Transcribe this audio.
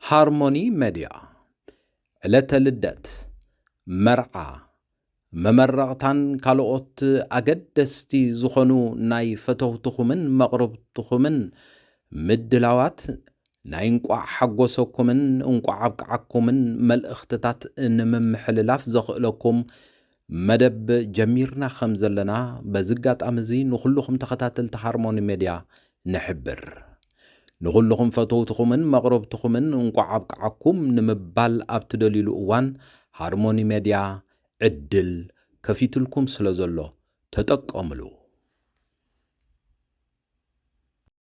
ሃርሞኒ ሜድያ፣ ዕለተ ልደት፣ መርዓ፣ መመረቕታን ካልኦት ኣገደስቲ ዝኾኑ ናይ ፈተውትኹምን መቕርብትኹምን ምድላዋት፣ ናይ እንቋዕ ሓጎሰኩምን እንቋዕ ኣብቅዓኩምን መልእኽትታት ንምምሕልላፍ ዘኽእለኩም መደብ ጀሚርና ከም ዘለና በዚ ኣጋጣሚ እዚ ንኹልኹም ተኸታተልቲ ሃርሞኒ ሜድያ ንሕብር። ንኹልኹም ፈተውትኹምን መቕረብትኹምን እንቋዕ ኣብቅዓኩም ንምባል ኣብ ትደልዩሉ እዋን ሃርሞኒ ሜድያ ዕድል ከፊትልኩም ስለ ዘሎ ተጠቀምሉ።